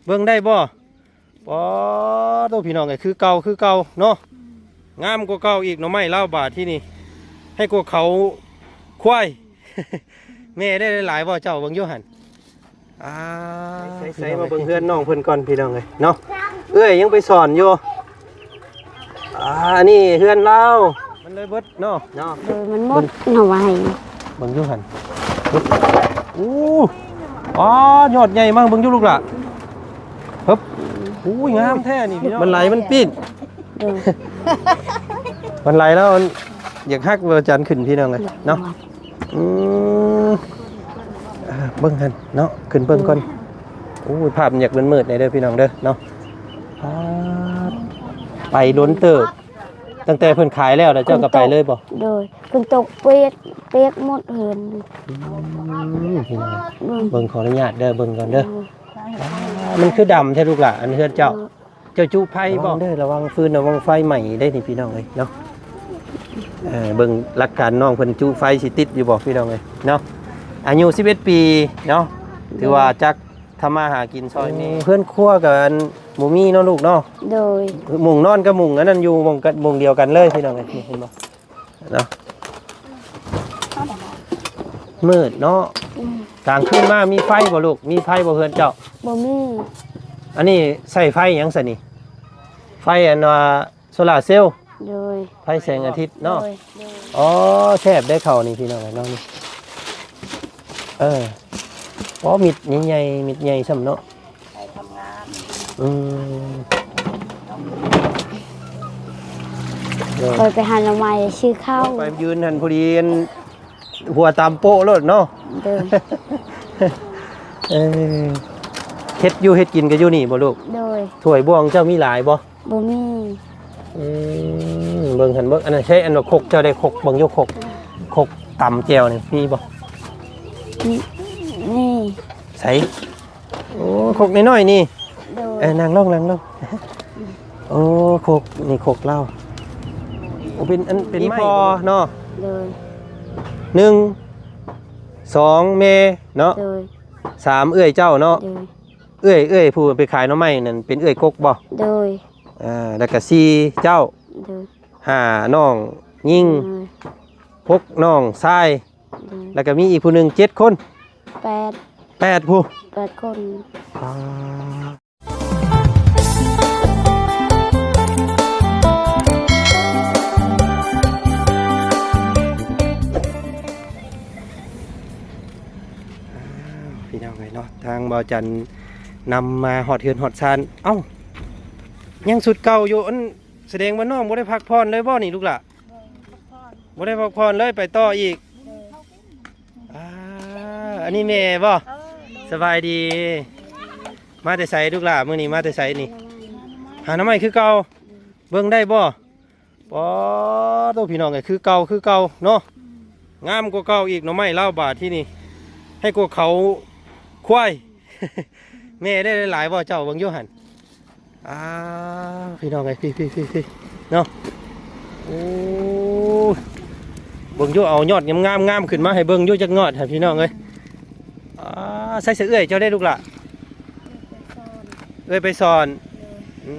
ເບິ່ງໄດ້ບໍ່? ປາໂຕ ພີ່ນ້ອງເອີຍ ຄືເກົ່າ ຄືເກົ່າເນາະ ງາມກວ່າເກົ່າອີກ ໜໍ່ໄມ້ລາວບາດທີ່ນີ້ ໃຫ້ກວ່າເຂົາຄວາຍ. ແມ່ໄດ້ຫຼາຍບໍ່ເຈົ້າ ເບິ່ງຢູ່ຫັ້ນ? ອ່າ ໃສ່ໆ ມາເບິ່ງເຮືອນນ້ອງເພິ່ນກ່ອນ ພີ່ນ້ອງເອີຍເນາະ ເອື້ອຍຍັງໄປສອນຢູ່. ອ່າ ອັນນີ້ເຮືອນລາວ ມັນເລີຍເບິດເນາະ ເນາະ ໂດຍ ມັນໝົດເນາະ ວ່າໃຫ້ ເບິ່ງຢູ່ຫັ້ນ ໂອ້ ອໍ ຍອດໃຫຍ່ມາ ເບິ່ງຢູ່ລູກຫຼ້າ ເຮີບ ໂອ້ຍ ງາມແທ້ນີ້ພີ່ນ້ອງ ມັນໄຫຼ ມັນປີ້ນ ໂດຍ ມັນໄຫຼແລ້ວ ມັນຢາກຮັກ ວ່າຈັນຂຶ້ນ ພີ່ນ້ອງເອີຍເນາະ. ອືມ ເບິ່ງຫັ້ນເນາະ ຂຶ້ນເບິ່ງກ່ອນ. ໂອ້ຍ ພາບມັນຢາກມືດໆ ແດ່ເດີພີ່ນ້ອງເດີເນາະ. ປາດ ໄປດົນເຕີບ ຕັ້ງແຕ່ເພິ່ນຂາຍແລ້ວ ແລ້ວເຈົ້າກໍໄປເລີຍບໍ່? ໂດຍ ຝົນຕົກປຽກ ປຽກໝົດເຮືອນ. ອືມ ພີ່ນ້ອງ ເບິ່ງ ເບິ່ງ ຂໍອະນຸຍາດເດີ ເບິ່ງກ່ອນເດີ. ໂດຍ ອ່າ ມັນຄືດຳແທ້ລູກຫຼ້າ ອັນເຮືອນເຈົ້າ? ໂດຍ ເຈົ້າຈຸໄຟບໍ່? ລະວັງເດີ ລະວັງຟືນ ລະວັງໄຟໄໝ້ໄດ້ນີ້ ພີ່ນ້ອງເອີຍເນາະ. ເອີ ເບິ່ງຫຼັກການ ນ້ອງເພິ່ນຈຸໄຟຊິຕິດຢູ່ບໍ່ ພີ່ນ້ອງເອີຍເນາະ. ອາຍຸສິບເອັດປີເນາະ ຖືວ່າຈັກທຳມາຫາກິນຊ່ອຍແມ່. ເຮືອນຄົວກໍອັນບໍ່ມີເນາະລູກເນາະ. ໂດຍ ມຸ້ງນອນກັບມຸ້ງອັນນັ້ນຢູ່ມຸ້ງກັນ ມຸ້ງດຽວກັນເລີຍ ພີ່ນ້ອງເອີຍ ນີ້ເຫັນບໍ່? ເນາະ ມືດເນາະ. ອືມ ກາງຄືນມາມີໄຟບໍ່ລູກ? ມີໄຟບໍ່ເຮືອນເຈົ້າ? ບໍ່ມີ. ອັນນີ້ໃຊ້ໄຟຫຍັງຊັ້ນນີ້? ໄຟອັນວ່າໂຊລາເຊວ? ໂດຍ ໄຟແສງອາທິດເນາະ. ໂດຍ ໂດຍ ອໍ ແຊບເດ້ເຂົ້ານີ້ ພີ່ນ້ອງເອີຍເນາະ ນີ້ ເອີ ອໍ ມິດໃຫຍ່ໆ ມິດໃຫຍ່ຊ້ຳເນາະ. ໄປທຳງານ. ອືມ ຂ້ອຍໄປຫາໜໍ່ໄມ້ຊື້ເຂົ້າ. ໄປຢືນຫັ້ນພໍດີ ອັນຫົວຕຳໂປະໂລດເນາະ. ໂດຍ ເອີ ເຮັດຢູ່ເຮັດກິນກໍຢູ່ນີ້ບໍ່ລູກ? ໂດຍ ຖ້ວຍບ່ວງເຈົ້າມີຫຼາຍບໍ່? ບໍ່ມີ. ອືມ ເບິ່ງຫັ້ນເບິ່ງ ອັນນັ້ນໃຊ້ ອັນວ່າຄົກເຈົ້າໄດ້ ຄົກ ເບິ່ງຢູ່ ຄົກ ຄົກຕຳແຈ່ວນີ້ມີບໍ່? ມີ ມີ. ໃສ? ໂອ້ ຄົກນ້ອຍໆນີ້. ໂດຍ ເອີ ນັ່ງລົງ ນັ່ງລົງ. ໂອ້ ຄົກ ນີ້ຄົກລາວ. ໂອ້ ເປັນອັນ ເປັນໄມ້ເນາະ. ໂດຍ ໜຶ່ງ ສອງ ແມ່ເນາະ. ໂດຍ ສາມ ເອື້ອຍເຈົ້າເນາະ. ໂດຍ ເອື້ອຍ ເອື້ອຍຜູ້ໄປຂາຍໜໍ່ໄມ້ນັ້ນເປັນເອື້ອຍກົກບໍ່? ໂດຍ ອ່າ ແລ້ວກະສີ່ ເຈົ້າ. ໂດຍ ຫ້າ ນ້ອງຍິງ. ໂດຍ ຫົກ ນ້ອງຊາຍ. ໂດຍ ແລ້ວກໍມີອີກຜູ້ໜຶ່ງ ເຈັດຄົນ. ແປດ ແປດຜູ້ ແປດຄົນ. ອ່າ ພີ່ນ້ອງເອີຍເນາະ ທາງບ່າວຈັນນຳມາຮອດເຮືອນຮອດຊານ. ເອົ້າ ຍັງຊຸດເກົ່າຢູ່ ອັນ ສະແດງວ່ານ້ອງບໍ່ໄດ້ພັກຜ່ອນເລີຍບໍ່ນີ້ລູກຫຼ້າ? ບໍ່ໄດ້ພັກຜ່ອນເລີຍ ໄປຕໍ່ອີກ. ອ່າ ອັນນີ້ແມ່ບໍ່? ສະບາຍດີ. ມາແຕ່ໃສລູກຫຼ້າ? ມື້ນີ້ມາແຕ່ໃສນີ້? ຫາໜໍ່ໄມ້ຄືເກົ່າ. ເບິ່ງໄດ້ບໍ່? ປາໂຕ ພີ່ນ້ອງເອີຍ ຄືເກົ່າ ຄືເກົ່າເນາະ. ງາມກວ່າເກົ່າອີກ ໜໍ່ໄມ້ລາວບາດທີ່ນີ້ ໃຫ້ກວ່າເຂົາຄວາຍ. ແມ່ໄດ້ຫຼາຍໆບໍ່ເຈົ້າ? ເບິ່ງຢູ່ຫັ້ນ. ອ້າວ ພີ່ນ້ອງເອີຍ ພີ້ໆໆໆ ເນາະ. ໂອ້ຍ ເບິ່ງຢູ່ ເອົາຍອດງາມໆຂຶ້ນມາໃຫ້ເບິ່ງຢູ່ຈັກຍອດ ພີ່ນ້ອງເອີຍ. ອ່າ ໃສ່ເສື້ອເອື້ອຍເຈົ້າໄດ້ລູກຫຼ້າ? ເອື້ອຍໄປສອນ. ອື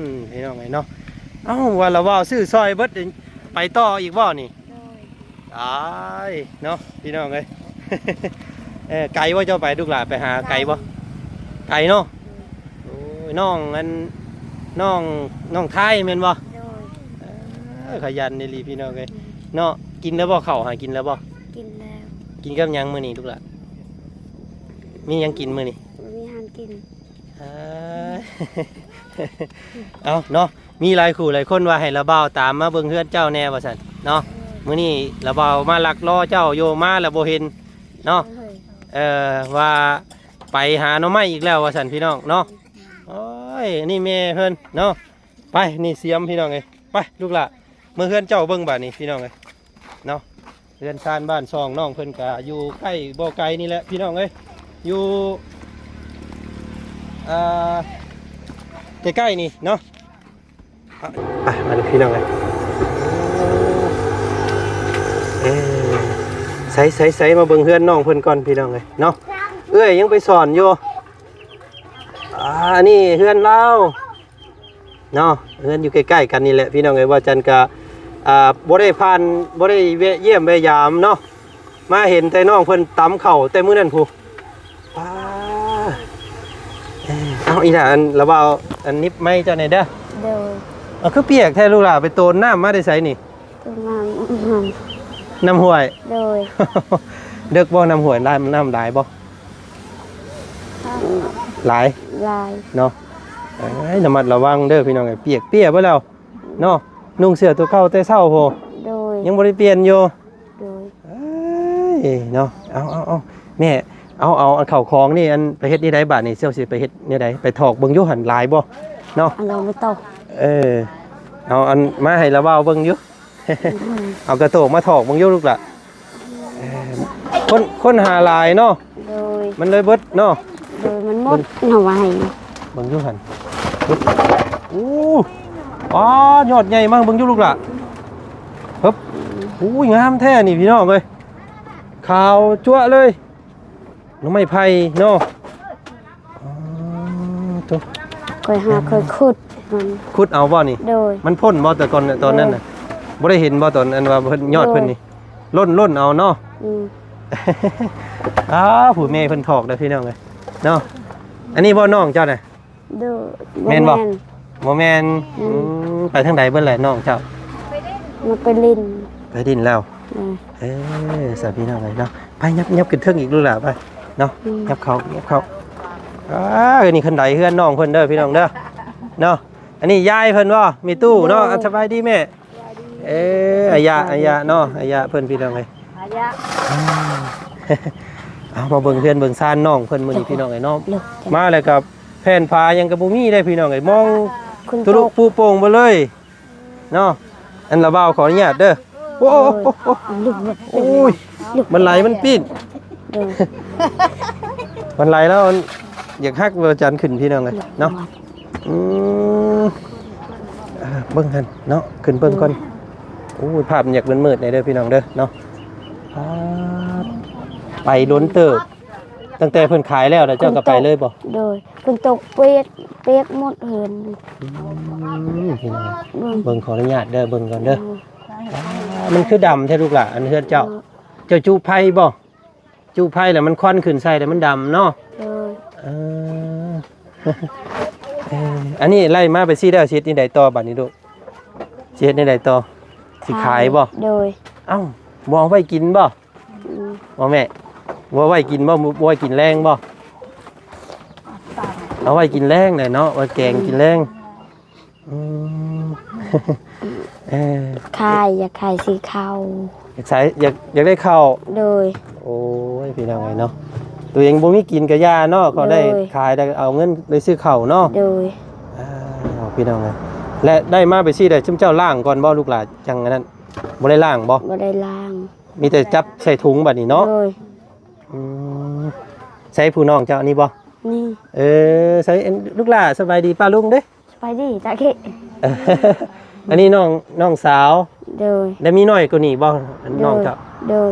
ມ ພີ່ນ້ອງເອີຍເນາະ. ເອົ້າ ວ່າລະວ່າຊື້ຊ່ອຍເບິດ ໄປຕໍ່ອີກບໍ່ນີ້? ໂດຍ ຕາຍເນາະ ພີ່ນ້ອງເອີຍ. ເອີ ໄກບໍ່ເຈົ້າໄປ ລູກຫຼ້າໄປຫາໄກບໍ່? ໄກ ໄກເນາະ. ໂດຍ ໂອ້ຍ ນ້ອງອັນ ນ້ອງ ນ້ອງທ້າຍແມ່ນບໍ່? ໂດຍ ເອີ ຂະຫຍັນອີ່ຫຼີ ພີ່ນ້ອງເອີຍ ອືມ ເນາະ. ກິນແລ້ວບໍ່ ເຂົ້າຫາກິນແລ້ວບໍ່? ກິນແລ້ວ. ກິນກັບຫຍັງມື້ນີ້ລູກຫຼ້າ? ມີຫຍັງກິນມື້ນີ້? ບໍ່ມີຫຍັງກິນ. ເອີ ເອົາເນາະ ມີຫຼາຍຄູ່ຫຼາຍຄົນວ່າໃຫ້ລາວບ່າວຕາມມາເບິ່ງເຮືອນເຈົ້າແດ່ວ່າຊັ້ນເນາະ. ໂດຍ ມື້ນີ້ລາວບ່າວມາລັກລໍເຈົ້າຢູ່ ມາແລ້ວບໍ່ເຫັນເນາະ. ໂດຍ ເອີ ວ່າໄປຫາໜໍ່ໄມ້ອີກແລ້ວວ່າຊັ້ນ ພີ່ນ້ອງເນາະ. ໂອ້ຍ ນີ້ແມ່ເພິ່ນເນາະ. ໄປ ນີ້ສຽມ ພີ່ນ້ອງເອີຍ. ໄປ ລູກຫຼ້າ ເມືອເຮືອນເຈົ້າເບິ່ງບາດນີ້ ພີ່ນ້ອງເອີຍ ເນາະ. ເຮືອນຊານບ້ານຊ່ອງນ້ອງເພິ່ນກະຢູ່ໃກ້ບໍ່ໄກນີ້ແຫຼະ ພີ່ນ້ອງເອີຍ ຢູ່ ອ່າ ໃກ້ໆນີ້ເນາະ. ອ່ະ ມາເດີພີ່ນ້ອງເອີຍ. ເອີ ໃສໆໆ ມາເບິ່ງເຮືອນນ້ອງເພິ່ນກ່ອນ ພີ່ນ້ອງເອີຍເນາະ. ເອື້ອຍຍັງໄປສອນຢູ່. ອ່ ອ່າ ອັນນີ້ເຮືອນລາວເນາະ ເຮືອນຢູ່ໃກ້ໆກັນນີ້ແຫຼະ ພີ່ນ້ອງເອີຍ. ບ່າວຈັນກະ ອ່າ ບໍ່ໄດ້ຜ່ານ ບໍ່ໄດ້ແວະຢ້ຽມແວະຢາມເນາະ ມາເຫັນແຕ່ນ້ອງເພິ່ນຕຳເຂົ້າແຕ່ມື້ນັ້ນພຸ້ນ. ປ້າ ເອີ ເອົາ ອີ່ຫຼ້າ ອັນລະເວົ້າ ອັນໜິບໄມເຈົ້າແດ່ເດີ. ໂດຍ. ເອົາ ຄືປຽກແທ້ລູກຫຼ້າ ໄປໂຕນນ້ຳມາແຕ່ໃສນີ້? ໂຕນນ້ຳ ນ້ຳຫ້ວຍ. ໂດຍ. ເດິກບໍ່ ນ້ຳຫ້ວຍ ນ້ຳ ນ້ຳຫຼາຍບໍ່? ຫຼາຍ ຫຼາຍເນາະ. ເອີຍ ລະມັດລະວັງເດີພີ່ນ້ອງເອີຍ ປຽກເປຍເບິດແລ້ວເນາະ. ນຸ່ງເສື້ອຕົວເກົ່າແຕ່ເຊົ້າພຸ້ນ. ໂດຍ. ຍັງບໍ່ໄດ້ປ່ຽນຢູ່. ໂດຍ. ເອີຍ ເນາະ ເອົາ ເອົາ ເອົາ ແມ່ ເອົາ ເອົາ ອັນເຂົ້າຂອງນີ້ ອັນ ໄປເຮັດແນວໃດບາດນີ້? ເຈົ້າຊິໄປເຮັດແນວໃດ? ໄປຖອກເບິ່ງຢູ່ຫັ້ນ ຫຼາຍບໍ່ເນາະ? ອັນລອງໄປຕໍ່ ເອີ ເອົາ ອັນ ມາໃຫ້ລະເວົ້າເບິ່ງຢູ່. ອືມ ເອົາກະໂຕກມາຖອກເບິ່ງຢູ່ລູກຫຼ້າ. ເອີ ຄົນ ຄົນຫາຫຼາຍເນາະ. ໂດຍ. ມັນເລີຍເບິດເນາະ. ໂດຍ ມັນໝົດ ເອົາໄວ້ເບິ່ງຢູ່ຫັ້ນ. ໂອ້ ປ້າ ຍອດໃຫຍ່ມາກ ເບິ່ງຢູ່ລູກຫຼ້າ. ເຮີບ ອືມ ໂອ້ຍ ງາມແທ້ນີ້ພີ່ນ້ອງເອີຍ ຂາວຈັ້ວະເລີຍ. ໜໍ່ໄມ້ໄຜ່ເນາະ. ອໍ ໂຕ ຂ້ອຍຫາ ຂ້ອຍຂຸດມັນ ຂຸດເອົາບໍ່ນີ້? ໂດຍ. ມັນພົ້ນບໍ່ແຕ່ກ່ອນ ຕອນນັ້ນນະ? ໂດຍ. ບໍ່ໄດ້ເຫັນບໍ່ຕອນອັນວ່າເພິ່ນ ຍອດເພິ່ນນີ້? ໂດຍ. ຫຼົ່ນໆເອົາເນາະ. ອືມ ອ້າ ຜູ້ແມ່ເພິ່ນຖອກເດີພີ່ນ້ອງເອີຍເນາະ. ອັນນີ້ບໍ່ນ້ອງເຈົ້ານະ? ໂດຍ. ແມ່ນບໍ່? ບໍ່ແມ່ນ ບໍ່ແມ່ນ. ອືມ ອືມ ໄປທາງໃດເບິດແຫຼະນ້ອງເຈົ້າ? ມາໄປຫຼິ້ນ ໄປຫຼິ້ນແລ້ວ. ອືມ ເອີ ສາພີ່ນ້ອງເອີຍເນາະ. ໄປ ຍັບ ຍັບຂຶ້ນເທິງອີກລູກຫຼ້າໄປເນາະ. ອືມ ຍັບເຂົ້າ ຍັບເຂົ້າ. ອ່າ ອັນນີ້ຄັນໄດເຮືອນນ້ອງເພິ່ນເດີພີ່ນ້ອງເດີເນາະ. ອັນນີ້ຍາຍເພິ່ນບໍ່? ແມ່ຕູ້ເນາະ. ໂດຍ. ອ່າ ສະບາຍດີແມ່. ເອີ ອາຍະ ອາຍະເນາະ ອາຍະເພິ່ນພີ່ນ້ອງເອີຍ ອາຍະ. ເອົາ ມາເບິ່ງເຮືອນເບິ່ງຊານນ້ອງເພິ່ນມື້ນີ້ພີ່ນ້ອງເອີຍເນາະ. ມາແລ້ວກໍແຜ່ນຝາຫຍັງກໍບໍ່ມີເດ້ພີ່ນ້ອງເອີຍ ມອງທະລຸປູໂປ່ງເບິດເລີຍເນາະ. ອັນລະບ່າວຂໍອະນຸຍາດເດີ. ໂອ້ ໂອ້ຍ ມັນໄຫຼມັນປີ້ນ. ໂດຍ. ມັນໄຫຼແລ້ວ ຢາກຮັກວ່າຈັນຂຶ້ນພີ່ນ້ອງເອີຍເນາະ. ອືມ ເບິ່ງຫັ້ນເນາະ ຂຶ້ນເບິ່ງກ່ອນ. ໂອ້ຍ ພາບມັນຢາກມືດໆແດ່ເດີພີ່ນ້ອງເດີເນາະ. ປາດ ໄປດົນເຕີບ ຕັ້ງແຕ່ເພິ່ນຂາຍແລ້ວ ແລ້ວເຈົ້າກໍໄປເລີຍບໍ່? ໂດຍ. ຝົນຕົກເປຍກ ເປຍກໝົດເຮືອນ. ອືມ ພີ່ນ້ອງ ເບິ່ງ ຂໍອະນຸຍາດເດີ ເບິ່ງກ່ອນເດີ. ໂດຍ. ປາດ ມັນຄືດຳແທ້ລູກຫຼ້າ ອັນເຮືອນເຈົ້າ. ເຈົ້າຈຸໄຟບໍ່? ຈຸໄຟແລ້ວມັນຄວັນຂຶ້ນໃສ່ແລ້ວມັນດຳເນາະ. ໂດຍ. ເອີ ເອີ ອັນນີ້ໄລ່ມາໄປຊີ້ແລ້ວ ຊິເຮັດແນວໃດຕໍ່ບາດນີ້ລູກ? ຊິເຮັດແນວໃດຕໍ່? ຊິຂາຍບໍ່? ໂດຍ. ເອົ້າ ບໍ່ເອົາໄວ້ກິນບໍ່? ອືມ ບໍ່ແມ່ ບໍ່ໄວ້ກິນບໍ່? ບໍ່ໄວ້ກິນແລງບໍ່? ເອົາໄວ້ກິນແລງແຫຼະເນາະ ໄວ້ແກງກິນແລງ. ອືມ ເອີ ຂາຍ ຢາກຂາຍຊື້ເຂົ້າ. ຢາກຂາຍ ຢາກ ຢາກໄດ້ເຂົ້າ. ໂດຍ. ໂອ້ຍ ພີ່ນ້ອງເອີຍເນາະ ຕົວເອງບໍ່ມີກິນກະຢ່າເນາະ ເຂົາໄດ້ ໂດຍ ຂາຍໄດ້ເອົາເງິນໄປຊື້ເຂົ້າເນາະ. ໂດຍ. ອ້າວ ພີ່ນ້ອງເອີຍ ແລະໄດ້ມາໄປຊີ້ໄດ້ ຊຸມເຈົ້າລ້າງກ່ອນບໍ່ລູກຫຼ້າ ຈັ່ງອັນນັ້ນ? ບໍ່ໄດ້ລ້າງບໍ່? ບໍ່ໄດ້ລ້າງ. ມີແຕ່ຈັບໃສ່ຖົງບາດນີ້ເນາະ. ໂດຍ. ອືມ ໃສຜູ້ນ້ອງເຈົ້າ ອັນນີ້ບໍ່? ນີ້. ເອີ ໃສ ອັນ ລູກຫຼ້າ ສະບາຍດີປ້າລຸງເດ້. ສະບາຍດີຕາເກະ. ອັນນີ້ນ້ອງ ນ້ອງສາວ. ໂດຍ. ແລ້ວມີນ້ອຍກວ່ານີ້ບໍ່ ອັນ ໂດຍ ນ້ອງເຈົ້າ? ໂດຍ.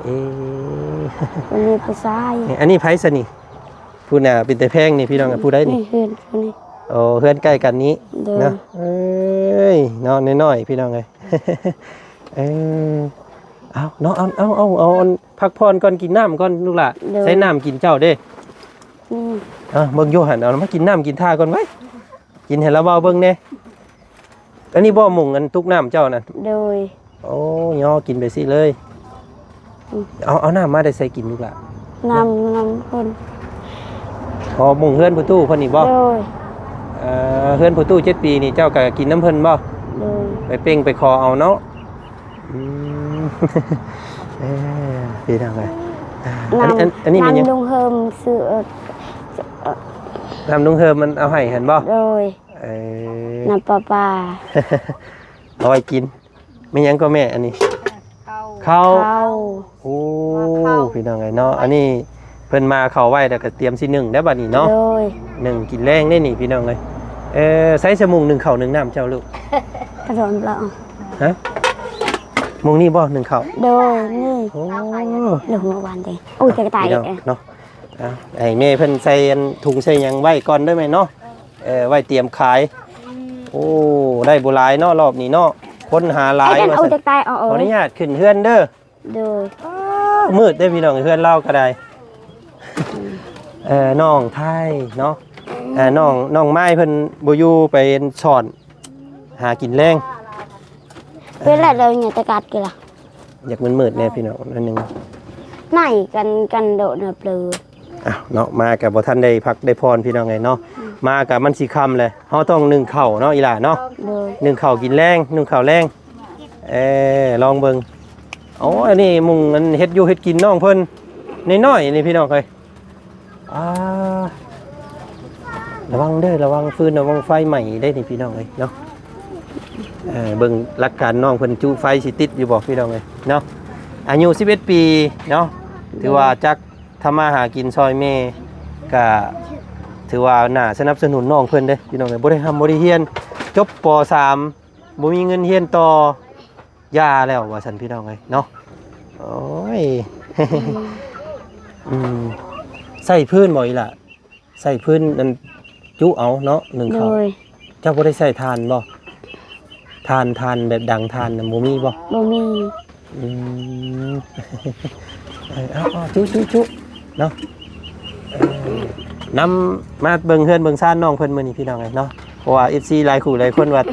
ເອ ອັນນີ້ຜູ້ຊາຍ. ນີ້ ອັນນີ້ໃຜຊະນີ້? ຜູ້ໜ້າເປັນຕາແພງນີ້ ພີ່ນ້ອງ ຜູ້ໃດນີ້? ນີ້ເຮືອນຜູ້ນີ້. ໂອ້ ເຮືອນໃກ້ກັນນີ້. ໂດຍ. ເນາະ ເອີຍ ເນາະ ນ້ອຍໆ ພີ່ນ້ອງເອີຍ. ເອີ ເອົາເນາະ ເອົາ ເອົາ ເອົາ ເອົາ ອັນ ພັກຜ່ອນກ່ອນ ກິນນ້ຳກ່ອນລູກຫຼ້າ. ໂດຍ. ໃສ່ນ້ຳກິນເຈົ້າເດ້. ອືມ ເອີ ເບິ່ງຢູ່ຫັ້ນ ເອົາມາກິນນ້ຳກິນທ່າກ່ອນໄວ້ ກິນໃຫ້ລາວເວົ້າເບິ່ງແດ່. ອັນນີ້ບໍ່ ໝົງອັນຕຸກນ້ຳເຈົ້ານັ້ນ? ໂດຍ. ໂອ້ ຍໍກິນໄປຊີ້ເລີຍ. ອືມ ເອົາ ເອົານ້ຳມາແຕ່ໃສກິນລູກຫຼ້າ? ນ້ຳ ນ້ຳເພິ່ນ. ອໍ ໝົງເຮືອນພໍ່ຕູ້ເພິ່ນນີ້ບໍ່? ໂດຍ. ເອີ ເຮືອນພໍ່ຕູ້ເຈັດປີນີ້ ເຈົ້າກໍກິນນຳເພິ່ນບໍ່? ໂດຍ. ໄປເປັ່ງໄປຂໍເອົາເນາະ. ອືມ ເອີ ພີ່ນ້ອງເອີຍ ອັນ ອັນ ອັນນີ້ແມ່ນຫຍັງ? ນ້ຳດຸງເຮີມຊື້ ເອີ ນ້ຳດຸງເຮີມມັນເອົາໃຫ້ຫັ້ນບໍ່? ໂດຍ. ເອີ ນ້ຳປະປາ ເອົາໄວ້ກິນ. ແມ່ນຫຍັງກໍແມ່ ອັນນີ້? ເຂົ້າ ເຂົ້າ ເຂົ້າ. ໂອ້ ເຂົ້າ ພີ່ນ້ອງເອີຍເນາະ ອັນນີ້ເພິ່ນມາເຂົ້າໄວ້ ແລ້ວກໍຕຽມຊິໜຶ້ງແລ້ວບັດນີ້ເນາະ. ໂດຍ. ໜຶ້ງກິນແລງເດ້ນີ້ ພີ່ນ້ອງເອີຍ. ເອີ ໃສສະໝຸງໜຶ້ງເຂົ້າໜຶ້ງນ້ຳເຈົ້າລູກ? ກະດອນເາ. ຮະ? ໝຸງນີ້ບໍ່ໜຶ້ງເຂົ້າ? ໂດຍ ນີ້. ໂອ້ ລົງມາວານເດ້. ໂອ້ຍ ກະຕ່າຍ ພີ່ນ້ອງເນາະ. ເອົາ ໃຫ້ແມ່ເພິ່ນໃສ່ອັນ ຖົງໃສ່ຫຍັງໄວ້ກ່ອນເດີແມ່ເນາະ. ເອີ ໄວ້ຕຽມຂາຍ. ໂອ້ ໄດ້ບໍ່ຫຼາຍເນາະ ລອບນີ້ເນາະ ຄົນຫາຫຼາຍວ່າຊັ້ນ. ຂໍອະນຸຍາດຂຶ້ນເຮືອນເດີ. ໂດຍ. ອ້າ ມືດເດ້ພີ່ນ້ອງ ເຮືອນລາວກໍໄດ້. ເອີ ນ້ອງໄທເນາະ. ເອີ ນ້ອງ ນ້ອງໄມ້ເພິ່ນບໍ່ຢູ່ ໄປສອນຫາກິນແລງ. ເວລາເຮົາເຫຍື້ອຕະກັດກິນລະ ຢາກມືດໆແດ່ພີ່ນ້ອງ ໜ້ອຍໜຶ່ງ. ໄນກັນ ກັນໂດດນະເປີ. ອ້າວ ເນາະ ມາກໍບໍ່ທັນໄດ້ພັກໄດ້ຜ່ອນພີ່ນ້ອງເອີຍເນາະ. ອືມ ມາກໍມັນຊິຄ່ຳແລ້ວ ເຮົາຕ້ອງໜຶ້ງເຂົ້າເນາະ ອີ່ຫຼ້າເນາະ. ໂດຍ. ໜຶ້ງເຂົ້າກິນແລງ ໜຶ້ງເຂົ້າແລງ. ເອີ ລອງເບິ່ງ. ໂອ້ ອັນນີ້ມຸງ ອັນເຮັດຢູ່ເຮັດກິນນ້ອງເພິ່ນ ນ້ອຍໆນີ້ພີ່ນ້ອງເອີຍ. ອ່າ ລະວັງເດີ ລະວັງຟືນ ລະວັງໄຟໄໝ້ໄດ້ນີ້ພີ່ນ້ອງເອີຍເນາະ. ເອີ ເບິ່ງຫຼັກການນ້ອງເພິ່ນຈຸໄຟຊິຕິດຢູ່ບໍ່ພີ່ນ້ອງເອີຍເນາະ. ອາຍຸສິບເອັດປີເນາະ ຖືວ່າຈັກທຳມາຫາກິນຊ່ອຍແມ່ ກະຖືວ່າໜ້າສະໜັບສະໜູນນ້ອງເພິ່ນເດ້ພີ່ນ້ອງເອີຍ. ບໍ່ໄດ້ຮ່ຳບໍ່ໄດ້ຮຽນ ຈົບ ປໍສາມ ບໍ່ມີເງິນຮຽນຕໍ່ ຢ່າແລ້ວວ່າຊັ້ນພີ່ນ້ອງເອີຍເນາະ. ໂອ້ຍ ອືມ ອືມ ໃຊ້ຟືນບໍ່ອີ່ຫຼ້າ? ໃຊ້ຟືນນັ້ນຈຸເອົາເນາະ ໜຶ້ງເຂົ້າ. ໂດຍ. ເຈົ້າບໍ່ໄດ້ໃຊ້ຖ່ານບໍ່? ຖ່ານ ຖ່ານແບບດັງຖ່ານນະ ບໍ່ມີບໍ່? ບໍ່ມີ. ອືມ ເອີ ເອົາ ເອົາ ຈຸ ຈຸ ຈຸເນາະ. ເອີ ນຳມາເບິ່ງເຮືອນເບິ່ງຊານນ້ອງເພິ່ນມື້ນີ້ພີ່ນ້ອງເອີຍເນາະ. ເພາະວ່າເອັຟຊີຫຼາຍຄູ່ຫຼາຍຄົນວ່າ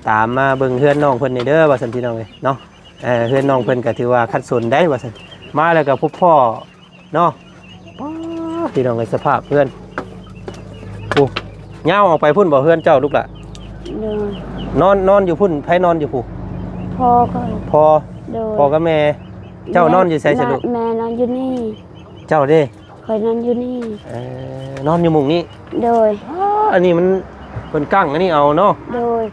ຕາມມາເບິ່ງເຮືອນນ້ອງເພິ່ນແດ່ເດີວ່າຊັ້ນພີ່ນ້ອງເອີຍເນາະ. ເອີ ເຮືອນນ້ອງເພິ່ນກໍຖືວ່າຂັດສົນໄດ໋ວ່າຊັ້ນ ມາແລ້ວກໍພົບພໍ້ເນາະ. ປ້າ ພີ່ນ້ອງເອີຍ ສະພາບເຮືອນ ໂອ້ ຍາວອອກໄປພຸ້ນບໍ່ເຮືອນເຈົ້າລູກຫຼ້າ? ໂດຍ. ນອນ ນອນຢູ່ພຸ້ນ ໃຜນອນຢູ່ພຸ້ນ? ພໍ່ກໍ ພໍ່. ໂດຍ. ພໍ່ກັບແມ່. ເຈົ້ານອນຢູ່ໃສຊະລູກ? ແມ່ນອນຢູ່ນີ້. ເຈົ້າເດ້? ຂ້ອຍນອນຢູ່ນີ້. ເອີ ນອນຢູ່ມຸງນີ້. ໂດຍ. ອ້າ ອັນນີ້ມັນ ເພິ່ນກັ້ງອັນນີ້ເອົາເນາະ. ໂດຍ.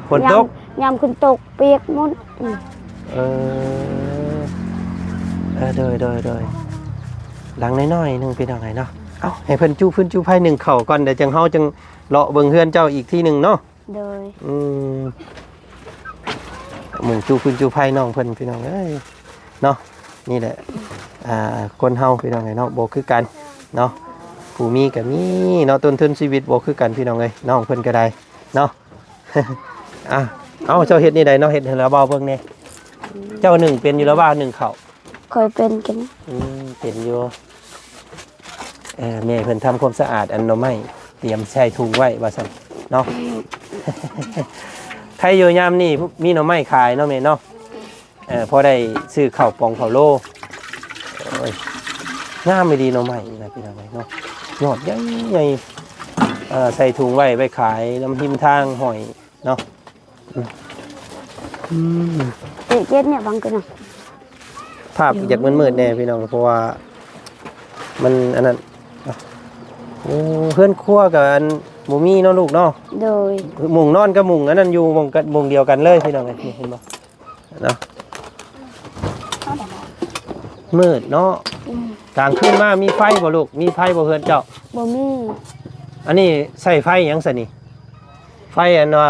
ຝົນຕົກ ຍາມ ຍາມຝົນຕົກປຽກໝົດ. ອືມ ເອີ ເອີ ໂດຍ ໂດຍ ໂດຍ ຫຼັງນ້ອຍໆໜຶ່ງພີ່ນ້ອງເອີຍເນາະ. ເອົ້າ ໃຫ້ເພິ່ນຈຸຟືນຈຸໄຟ ໜຶ້ງເຂົ້າກ່ອນ ດຽວຈັ່ງເຮົາຈັ່ງເລາະເບິ່ງເຮືອນເຈົ້າອີກທີໜຶ່ງເນາະ. ໂດຍ. ອືມ ມຸງຈຸຟືນຈຸໄຟນ້ອງເພິ່ນພີ່ນ້ອງເອີຍເນາະ. ນີ້ແຫຼະ ອ່າ ຄົນເຮົາພີ່ນ້ອງເອີຍເນາະ ບໍ່ຄືກັນເນາະ. ຜູ້ມີກໍມີເນາະ ຕົ້ນທຶນຊີວິດບໍ່ຄືກັນພີ່ນ້ອງເອີຍ. ນ້ອງເພິ່ນກໍໄດ້ເນາະ. ອ່າ ເອົ້າ ເຈົ້າເຮັດແນວໃດເນາະ ເຮັດໃຫ້ລາວເວົ້າເບິ່ງແດ່. ເຈົ້າໜຶ້ງເປັນຢູ່ລະຫວ່າງໜຶ້ງເຂົ້າ? ຂ້ອຍເປັນກັນ. ອືມ ເປັນຢູ່. ເອີ ແມ່ເພິ່ນທຳຄວາມສະອາດອັນໜໍ່ໄມ້ ຕຽມໃສ່ຖົງໄວ້ວ່າຊັ້ນເນາະ. ໄຄຢູ່ຍາມນີ້ມີໜໍ່ໄມ້ຂາຍເນາະແມ່ເນາະ. ເອີ ພໍໄດ້ຊື້ເຂົ້າປອງເຂົ້າໂລ. ໂອ້ຍ ງາມອີ່ຫຼີໜໍ່ໄມ້ນະພີ່ນ້ອງເອີຍເນາະ ຍອດໃຫຍ່ໆ. ເອີ ໃສ່ຖົງໄວ້ ໄວ້ຂາຍນຳຮິມທາງຫ້ອຍເນາະ. ອືມ ອືມ ເຈັບ ເຈັບເນຍ ບັງກັນເນາະ. ພາບຢາກມືດໆແດ່ພີ່ນ້ອງ ເພາະວ່າມັນອັນນັ້ນ. ໂອ້ ເຮືອນຄົວກໍອັນບໍ່ມີເນາະລູກເນາະ. ໂດຍ. ມຸງນອນກັບມຸງອັນນັ້ນຢູ່ມຸງກັນ ມຸງດຽວກັນເລີຍພີ່ນ້ອງເອີຍ ນີ້ເຫັນບໍ່? ເນາະ ມືດເນາະ. ອືມ ກາງຄືນມາມີໄຟບໍ່ລູກ? ມີໄຟບໍ່ເຮືອນເຈົ້າ? ບໍ່ມີ. ອັນນີ້ໃຊ້ໄຟຫຍັງຊະນີ້? ໄຟອັນວ່າ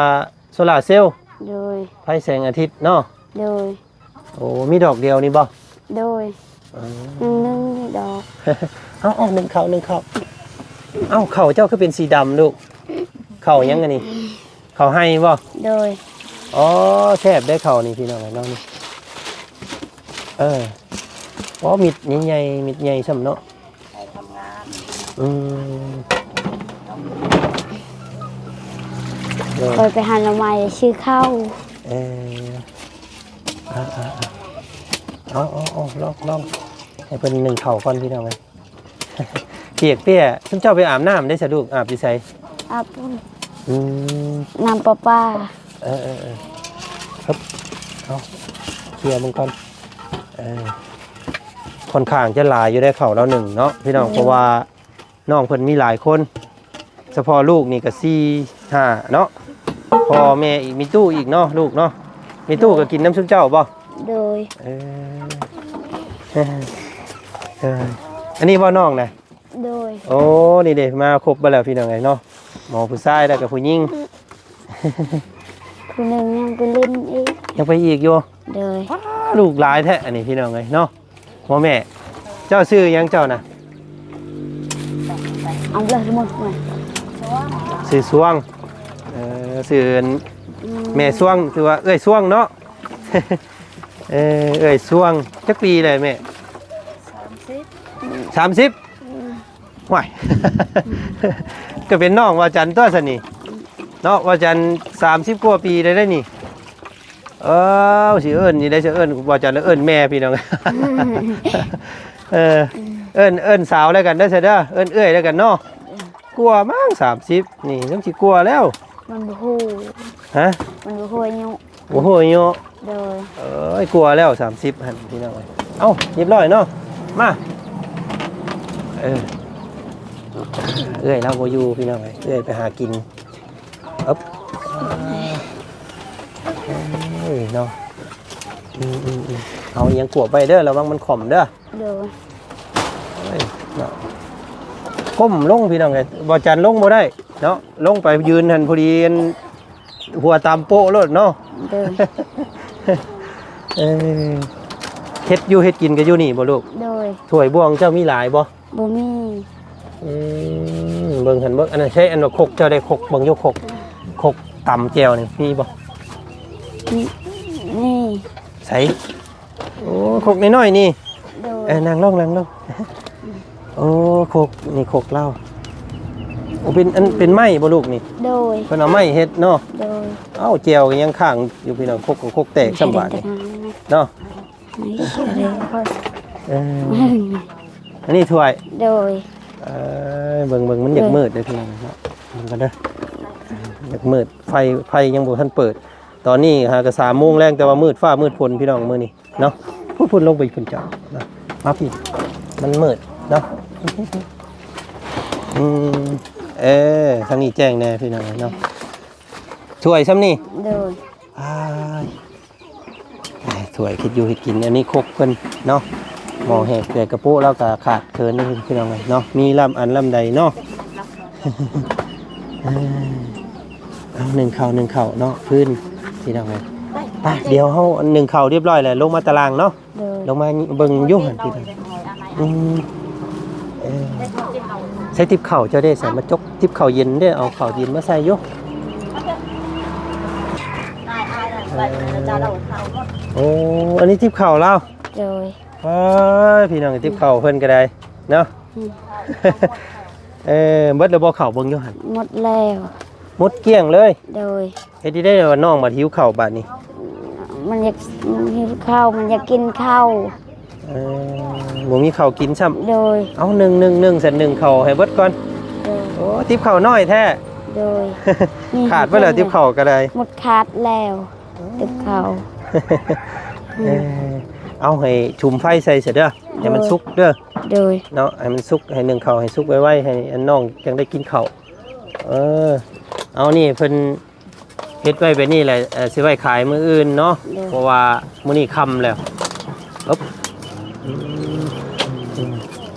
ໂຊລາເຊວ? ໂດຍ. ໄຟແສງອາທິດເນາະ? ໂດຍ. ໂອ້ ມີດອກດຽວນີ້ບໍ່? ໂດຍ. ອືມ ໜຶ່ງ ໜຶ່ງນີ້ດອກ. ເອົາ ເອົາ ໜຶ້ງເຂົ້າ ໜຶ້ງເຂົ້າ. ເອົ້າ ເຂົ້າເຈົ້າຄືເປັນສີດຳລູກ? ເຂົ້າຫຍັງອັນນີ້? ເຂົ້າໄຮ່ບໍ່? ໂດຍ. ອໍ ແຊບເດ້ເຂົ້ານີ້ພີ່ນ້ອງເອີຍເນາະ ນີ້. ເອີ ອໍ ມິດໃຫຍ່ໆ ມິດໃຫຍ່ຊ້ຳເນາະ. ອືມ ໂດຍ. ຂ້ອຍໄປຫາໜໍ່ໄມ້ຊື້ເຂົ້າ. ເອີ ອ່າໆໆ ເອົາໆໆ ລອງໆ ໃຫ້ເພິ່ນໜຶ້ງເຂົ້າກ່ອນພີ່ນ້ອງເອີຍ. ປຽກເປຍ ຊຸມເຈົ້າໄປອາບນ້ຳໄດ້ສະລູກ? ອາບຢູ່ໃສ? ອາບພຸ້ນ. ອືມ ນ້ຳປະປາ. ເອີໆໆ ເອີ ເອົາ ເຄຍມັນກ່ອນ. ເອີ ຄ່ອນຂ້າງຈະຫຼາຍຢູ່ໄດ໋ເຂົ້າລາວໜຶ້ງເນາະພີ່ນ້ອງ. ອືມ ເພາະວ່ານ້ອງເພິ່ນມີຫຼາຍຄົນ ສະເພາະລູກນີ້ກໍສີ່ຫ້າເນາະ ພໍ່ແມ່ອີກ ມີຕູ້ອີກເນາະ ລູກເນາະ. ມີຕູ້ກໍກິນນຳຊຸມເຈົ້າບໍ່? ໂດຍ. ເອີ ເອີ ອັນນີ້ບໍ່ນ້ອງນະ? ໂດຍ. ໂອ້ ນີ້ເດ້ ມາຄົບເບິດແລ້ວພີ່ນ້ອງເອີຍເນາະ ໝໍຜູ້ຊາຍແລ້ວກໍຜູ້ຍິງ. ຜູ້ໜຶ່ງຍັງໄປຫຼິ້ນອີກ. ຍັງໄປອີກຢູ່? ໂດຍ. ວ້າ ລູກຫຼາຍແທ້ອັນນີ້ພີ່ນ້ອງເອີຍເນາະ. ບໍ່ແມ່ ເຈົ້າຊື່ຫຍັງເຈົ້ານະ? ເອົາເລີຍໝົດແມ່ ຊື່ຊ່ວງ ເອີ ຊື່ ອືມ ແມ່ຊ່ວງ ຄືວ່າເອື້ອຍຊ່ວງເນາະ ເອີ ເອື້ອຍຊ່ວງ ຈັກປີແລ້ວແມ່? ສາມສິບ ສາມສິບ ອືມ ຫ້ວຍ ກໍເປັນນ້ອງວ່າຈັນຕົວຊັ້ນນີ້ເນາະ ວ່າຈັນສາມສິບກວ່າປີໄດ້ໄດ໋ນີ້. ເອີ ຊິເອີ້ນນີ້ໄດ້ ຊິເອີ້ນ ບໍ່ຈັນເອີ້ນແມ່ພີ່ນ້ອງ ເອີ ເອີ້ນ ເອີ້ນສາວແລ້ວກັນເດີ ຊະເດີ ເອີ້ນເອື້ອຍແລ້ວກັນເນາະ. ກວ່າມັ້ງ ສາມສິບ ນີ້ຍັງຊິກວ່າແລ້ວ ມັນບໍ່ຮູ້ ຮະ ມັນບໍ່ຮູ້ອາຍຸ ບໍ່ຮູ້ອາຍຸ ໂດຍ ເອີຍ ກວ່າແລ້ວ ສາມສິບ ຫັ້ນພີ່ນ້ອງເອີຍ. ເອົ້າ ຮຽບຮ້ອຍເນາະ ມາ ເອີ ເອື້ອຍລາວບໍ່ຢູ່ພີ່ນ້ອງເອີຍ ເອື້ອຍໄປຫາກິນ ເອີບ ເອີຍເນາະ ອືມໆໆ ເອົາຫຍັງກວບໄວ້ເດີ ລະວັງມັນຂອມເດີ ໂດຍ ເອີຍເນາະ ກົ້ມລົງພີ່ນ້ອງເອີຍ ບໍ່ຈັນລົງບໍ່ໄດ້ເນາະ ລົງໄປຢືນຫັ້ນພໍດີອັນ ຫົວຕຳໂປະໂລດເນາະ ໂດຍ ເອີ ເຮັດຢູ່ເຮັດກິນກໍຢູ່ນີ້ບໍ່ລູກ? ໂດຍ ຖ້ວຍບ່ວງເຈົ້າມີຫຼາຍບໍ່? ບໍ່ມີ ອືມ ເບິ່ງຫັ້ນເບິ່ງ ອັນນັ້ນໃຊ້ອັນວ່າຄົກ ເຈົ້າໄດ້ຄົກ ເບິ່ງຢູ່ຄົກ ຄົກຕຳແຈ່ວນີ້ມີບໍ່? ມີ ມີ ໃສ? ໂອ້ ຄົກນ້ອຍໆນີ້ ໂດຍ ເອີ ນັ່ງລົງ ນັ່ງລົງ ໂອ້ ຄົກ ນີ້ຄົກລາວ ໂອ້ ເປັນ ອັນ ເປັນໄມ້ບໍ່ລູກນີ້? ໂດຍ ເພິ່ນເອົາໄມ້ເຮັດເນາະ ໂດຍ ເອົ້າ ແຈ່ວກໍຍັງຄ້າງຢູ່ພີ່ນ້ອງ ຄົກກໍຄົກແຕກຊ້ຳບາດນີ້ເນາະ ເອີ ອັນນີ້ຖ້ວຍ ໂດຍ ເອີ ເບິ່ງ ເບິ່ງ ມັນຢາກມືດເດ້ພີ່ນ້ອງເນາະ ເບິ່ງກັນເດີ ຢາກມືດ ໄຟ ໄຟຍັງບໍ່ທັນເປີດ ຕອນນີ້ຫາກະສາມໂມງແລງ ແຕ່ວ່າມືດຟ້າມືດຝົນພີ່ນ້ອງມື້ນີ້ເນາະ ພຸ້ນໆ ລົງໄປພຸ້ນເຈົ້າເນາະ ມາພີ້ ມັນມືດເນາະ ອືມ ເອີ ທາງນີ້ແຈ້ງແດ່ພີ່ນ້ອງເນາະ ຖ້ວຍຊ່ຳນີ້ ໂດຍ ອ້າຍ ຖ້ວຍເຮັດຢູ່ເຮັດກິນ ອັນນີ້ຄົກເພິ່ນເນາະ ໝໍ້ແຮກ ແຕ່ກະໂປະລາວກະຂາດເຂີນພີ່ນ້ອງເອີຍເນາະ ມີລຳອັນລຳໃດເນາະ ເອີ ເອົາ ໜຶ້ງເຂົ້າ ໜຶ້ງເຂົ້າເນາະ ພື້ນ ພີ່ນ້ອງເອີຍ ໄປ ດຽວເຮົາໜຶ້ງເຂົ້າຮຽບຮ້ອຍແລ້ວ ລົງມາຕາລ່າງເນາະ ໂດຍ ລົງມາເບິ່ງຢູ່ຫັ້ນ ພີ່ນ້ອງ ອືມ ເອີ ໃສ່ຕິບເຂົ້າເຈົ້າເດ້ ໃສ່ມາຈົກຕິບເຂົ້າເຢັນເດ້ ເອົາເຂົ້າເຢັນມາໃສ່ຢູ່ ໂອ້ ອັນນີ້ຕິບເຂົ້າລາວ ໂດຍ ໂອ້ຍ ພີ່ນ້ອງ ຕິບເຂົ້າເພິ່ນກໍໄດ້ເນາະ ອືມ ເອີ ເບິດແລ້ວບໍ່ເຂົ້າເບິ່ງຢູ່ຫັ້ນ? ໝົດແລ້ວ ໝົດກ້ຽງເລີຍ ໂດຍ ເຮັດໄດ້ວ່ານ້ອງບັດຫິວເຂົ້າບາດນີ້ ມັນຢາກ ມັນຫິວເຂົ້າ ມັນຢາກກິນເຂົ້າ ເອີ ບໍ່ມີເຂົ້າກິນຊ້ຳ ໂດຍ ເອົາ ໜຶ້ງ ໜຶ້ງ ໜຶ້ງ ຊັ້ນໜຶ້ງເຂົ້າໃຫ້ເບິດກ່ອນ ໂດຍ ໂອ້ ຕິບເຂົ້ານ້ອຍແທ້ ໂດຍ ຂາດເບິດແລ້ວຕິບເຂົ້າກໍໄດ້ ໝົດຂາດແລ້ວ ຕິບເຂົ້າ ເອີ ເອົາໃຫ້ຊຸມໄຟໃສ່ຊະເດີ ໃຫ້ມັນສຸກເດີ ໂດຍ ເນາະ ໃຫ້ມັນສຸກ ໃຫ້ໜຶ້ງເຂົ້າໃຫ້ສຸກໄວໆ ໃຫ້ອັນນ້ອງຈັ່ງໄດ້ກິນເຂົ້າ ເອີ ເອົານີ້ເພິ່ນເຮັດໄວ້ແບບນີ້ແຫຼະ ເອີ ຊິໄວ້ຂາຍມື້ອື່ນເນາະ ໂດຍ ເພາະວ່າມື້ນີ້ຄ່ຳແລ້ວ ອຶບ ອືມ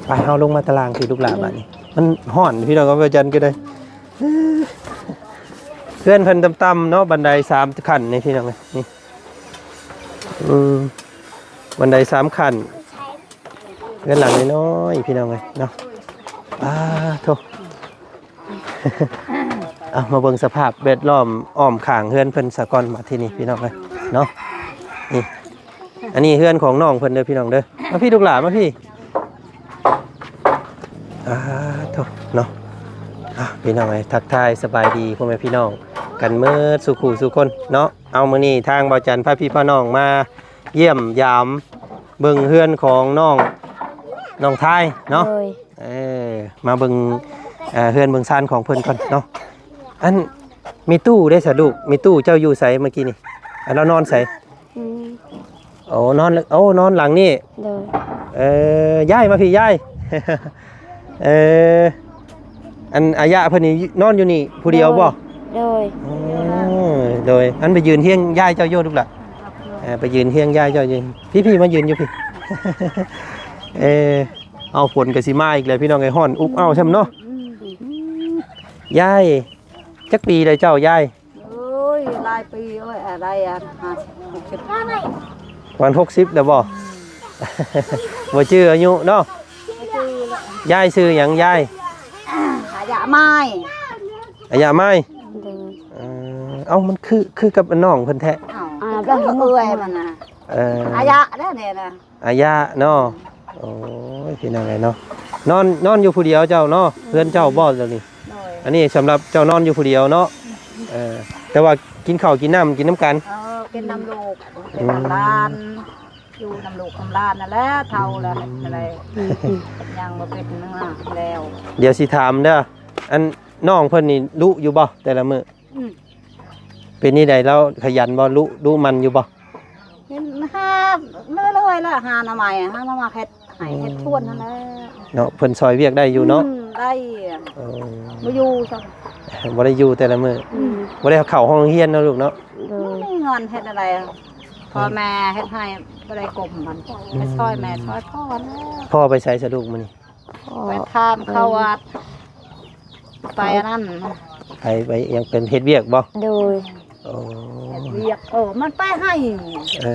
ໄປ ເຮົາລົງມາຕາລ່າງທີ່ລູກຫຼ້າ ໂດຍ ບາດນີ້ ມັນຮ້ອນ ພີ່ນ້ອງ ອາຈານກໍໄດ້ ເຮືອນເພິ່ນຕ່ຳໆເນາະ ບັນໄດສາມຂັ້ນນີ້ ພີ່ນ້ອງເອີຍ ນີ້ ອືມ ບັນໄດສາມຂັ້ນ ເຮືອນຫຼັງນ້ອຍໆ ພີ່ນ້ອງເອີຍເນາະ ອາໂທ້ ເອົາ ມາເບິ່ງສະພາບແວດລ້ອມອ້ອມຂ້າງເຮືອນເພິ່ນສາກ່ອນ ມາທີ່ນີ້ ພີ່ນ້ອງເອີຍເນາະ ນີ້ ອັນນີ້ເຮືອນຂອງນ້ອງເພິ່ນເດີ ພີ່ນ້ອງເດີ ມາພີ້ລູກຫຼ້າ ມາພີ້ ອາໂທ້ ເນາະ ອາ ພີ່ນ້ອງເອີຍ ທັກທາຍສະບາຍດີພໍ່ແມ່ພີ່ນ້ອງກັນເໝິດສູ່ຄູ່ສູ່ຄົນເນາະ ເອົາ ມື້ນີ້ທາງບ່າວຈັນພາພີ່ພານ້ອງມາຢ້ຽມຢາມເບິ່ງເຮືອນຂອງນ້ອງ ນ້ອງທາຍເນາະ ໂດຍ ເອີ ມາເບິ່ງ ເອີ ເຮືອນເບິ່ງຊານຂອງເພິ່ນກ່ອນເນາະ ອັນ ມີຕູ້ເດ້ສະລູກ ມີຕູ້ ເຈົ້າຢູ່ໃສເມື່ອກີ້ນີ້ ອັນລາວນອນໃສ? ອືມ ໂອ້ ນອນ ໂອ້ ນອນຫຼັງນີ້ ໂດຍ ເອີ ຍາຍມາພີ້ ຍາຍ ເອີ ອັນອາຍະເພິ່ນນີ້ນອນຢູ່ນີ້ຜູ້ດຽວບໍ່? ໂດຍ ໂອ້ ໂດຍ ອັນໄປຢືນຮຽງຍາຍເຈົ້າຢູ່ລູກຫຼ້າ ເອີ ໄປຢືນຮຽງຍາຍເຈົ້າຢູ່ ພີ້ໆ ມາຢືນຢູ່ພີ້ ເອີ ເອົາ ຝົນກໍຊິມາອີກແລ້ວ ພີ່ນ້ອງເອີຍ ຮ້ອນອຸບເອົ້າຊ້ຳເນາະ ອືມ ຍາຍ ຈັກປີແລ້ວເຈົ້າຍາຍ? ໂອ້ຍ ຫຼາຍປີ ໂອ້ຍ ອາ ໄດ້ ອາ ຫ້າສິບ ຫົກສິບ ປະມານຫົກສິບແລ້ວບໍ່? ບໍ່ຈື່ອາຍຸເນາະ ບໍ່ຈື່ແລ້ວ ຍາຍຊື່ຫຍັງຍາຍ? ມາຍ ອາຍະມາຍ ໂດຍ ເອີ ເອົ້າ ມັນຄື ຄືກັບນ້ອງເພິ່ນແທ້ ເອົ້າ ອ່າ ກໍເອື້ອຍມັນນະ ເອີ ອາຍະແລ້ວນີ້ນະ ອາຍະເນາະ ໂອ້ຍ ພີ່ນ້ອງເອີຍເນາະ ນອນ ນອນຢູ່ຜູ້ດຽວເຈົ້າເນາະ ເຮືອນເຈົ້າບໍ່ເຈົ້ານີ້ ໂດຍ ອັນນີ້ສຳລັບເຈົ້ານອນຢູ່ຜູ້ດຽວເນາະ ເອີ ແຕ່ວ່າກິນເຂົ້າກິນນ້ຳກິນນຳກັນ ເອີ ກິນນຳລູກ ອືມ ກິນນຳຫຼານ ຢູ່ນຳລູກນຳຫຼານນັ້ນແຫຼະ ເຖົ້າແລ້ວ ອືມ ເຮັດຈັ່ງໃດ ອືມ ຍັງບໍ່ເປັນເນື້ອແລ້ວ ດຽວຊິຖາມເດີ ອັນ ນ້ອງເພິ່ນນີ້ດຸຢູ່ບໍ່ແຕ່ລະມື້? ອືມ ເປັນຈັ່ງໃດ ລາວຂະຫຍັນບໍ່ ດຸ ດຸໝັ່ນຢູ່ບໍ່? ເຫັນຫາເລື້ອຍໆ ລະ ຫາໜໍ່ໄມ້ ຫາໜໍ່ໄມ້ເຮັດໄຮ່ ອືມ ເຮັດສວນຫັ້ນແຫຼະ ເນາະ ເພິ່ນຊ່ອຍວຽກໄດ້ຢູ່ເນາະ ອືມ ໄດ້ ເອີ ບໍ່ຢູ່ຊ້ຳ ບໍ່ໄດ້ຢູ່ແຕ່ລະມື້ ອືມ ບໍ່ໄດ້ເຂົ້າໂຮງຮຽນເນາະລູກເນາະ ໂດຍ ບໍ່ມີເງິນເຮັດແນວໃດ ພໍ່ແມ່ເຮັດໃຫ້ ບໍ່ໄດ້ກົມມັນ ອືມ ໄປຊ່ອຍແມ່ຊ່ອຍພໍ່ແລ້ວ ພໍ່ໄປໃສສະລູກມື້ນີ້? ໄປທານເຂົ້າວັດ ໄປອັນນັ້ນ ໄປ ໄປຫຍັງ ເປັນເຮັດວຽກບໍ່? ໂດຍ ໂອ້ ເຮັດວຽກ ເອີ ມັນໄປໃຫ້ ເອີ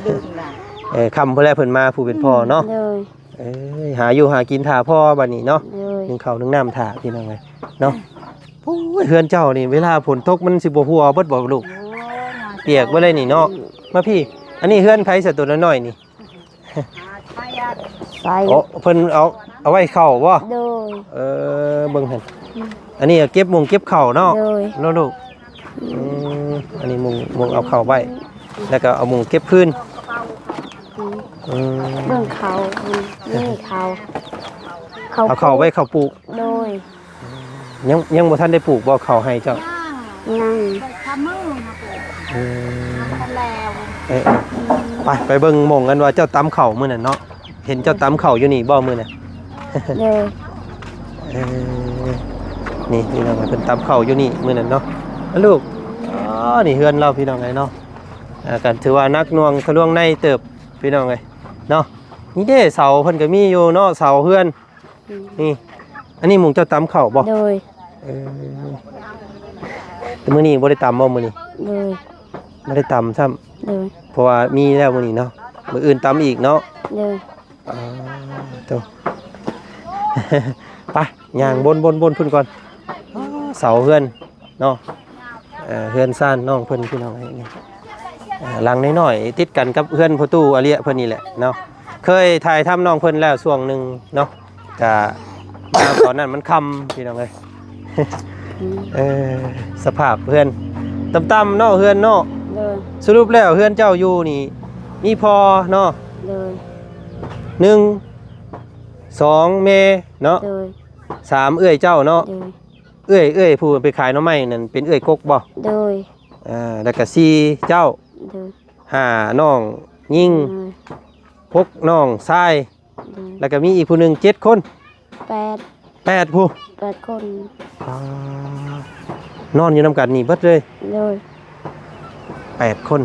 ດຶງນະ ເອີ ຄ່ຳພຸ້ນແຫຼະເພິ່ນມາ ຜູ້ເປັນພໍ່ເນາະ ໂດຍ ເອີ ຫາຢູ່ຫາກິນຖ້າພໍ່ບັດນີ້ເນາະ ໂດຍ ໜຶ້ງເຂົ້າໜຶ້ງນ້ຳຖ້າ ພີ່ນ້ອງເອີຍເນາະ ໂອ້ຍ ເຮືອນເຈົ້ານີ້ ເວລາຝົນຕົກມັນຊິບໍ່ຮົ່ວເບິດບໍ່ລູກ? ໂອ້ຍ ປຽກເບິດເລີຍນີ້ເນາະ ມາພີ່ ອັນນີ້ເຮືອນໃຜຊະ ໂຕນ້ອຍໆນີ້? ໃສ່ ໂອ້ ເພິ່ນເອົາ ເອົາໄວ້ເຂົ້າບໍ່? ໂດຍ ເອີ ເບິ່ງຫັ້ນ ອືມ ອັນນີ້ເກັບມຸງເກັບເຂົ້າເນາະ ໂດຍ ເນາະລູກ ອືມ ອືມ ອັນນີ້ມຸງ ມຸງເອົາເຂົ້າໄວ້ ແລ້ວກໍເອົາມຸງເກັບຄືນ ອືມ ອືມ ເບິ່ງເຂົ້າ ອືມ ນີ້ເຂົ້າ ເຂົ້າ ເອົາເຂົ້າໄວ້ເຂົ້າປູກ ໂດຍ ຍັງ ຍັງບໍ່ທັນໄດ້ປູກບໍ່ເຂົ້າໄຮ່ເຈົ້າ? ຍັງ ຍັງ ອືມ ເອີ ໄປ ໄປເບິ່ງໝ່ອງອັນວ່າເຈົ້າຕຳເຂົ້າມື້ນັ້ນເນາະ ເຫັນເຈົ້າຕຳເຂົ້າຢູ່ນີ້ບໍ່ມື້ນັ້ນ? ໂດຍ ເອີ ນີ້ພີ່ນ້ອງເອີຍ ເພິ່ນຕຳເຂົ້າຢູ່ນີ້ມື້ນັ້ນເນາະ ອາ ລູກ ອໍ ນີ້ເຮືອນລາວພີ່ນ້ອງເອີຍເນາະ ອ່າ ກໍຖືວ່າໜັກໜ່ວງທະລວງໃນເຕີບພີ່ນ້ອງເອີຍເນາະ ນີ້ເດ້ເສົາເພິ່ນກໍມີຢູ່ເນາະ ເສົາເຮືອນ ອືມ ນີ້ ອັນນີ້ໝູ່ເຈົ້າຕຳເຂົ້າບໍ່? ໂດຍ ເອີ ແຕ່ມື້ນີ້ບໍ່ໄດ້ຕຳບໍ່ມື້ນີ້? ໂດຍ ບໍ່ໄດ້ຕຳຊ້ຳ ໂດຍ ເພາະວ່າມີແລ້ວມື້ນີ້ເນາະ ມື້ອື່ນຕຳອີກເນາະ ໂດຍ ອ່າ ໂຕ ໄປ ຍ່າງບົນໆໆ ພຸ້ນກ່ອນ ເສົາເຮືອນເນາະ ເອີ ເຮືອນຊານນ້ອງເພິ່ນ ພີ່ນ້ອງເອີຍ ນີ້ ເອີ ຫຼັງນ້ອຍໆ ຕິດກັນກັບເຮືອນພໍ່ຕູ້ອາເລຍເພິ່ນນີ້ແຫຼະເນາະ ເຄີຍຖ່າຍທຳນ້ອງເພິ່ນແລ້ວຊ່ວງໜຶ່ງເນາະ ກະມາຕອນນັ້ນມັນຄ່ຳ ພີ່ນ້ອງເອີຍ ອືມ ເອີ ສະພາບເຮືອນຕ່ຳໆເນາະ ເຮືອນເນາະ ໂດຍ ສະຫຼຸບແລ້ວເຮືອນເຈົ້າຢູ່ນີ້ ມີພໍ່ເນາະ ໂດຍ ໜຶ່ງ ສອງ ແມ່ເນາະ ໂດຍ ສາມ ເອື້ອຍເຈົ້າເນາະ ໂດຍ ເອື້ອຍ ເອື້ອຍຜູ້ໄປຂາຍໜໍ່ໄມ້ນັ້ນເປັນເອື້ອຍກົກບໍ່? ໂດຍ ອ່າ ແລ້ວກະສີ່ເຈົ້າ ໂດຍ ຫ້ານ້ອງຍິງ ໂດຍ ຫົກນ້ອງຊາຍ ໂດຍ ແລ້ວກະມີອີກຜູ້ໜຶ່ງ ເຈັດຄົນ ແປດ ແປດຜູ້ ແປດຄົນ ອ່າ ນອນຢູ່ນຳກັນນີ້ເບິດເລີຍ ໂດຍ ແປດຄົນ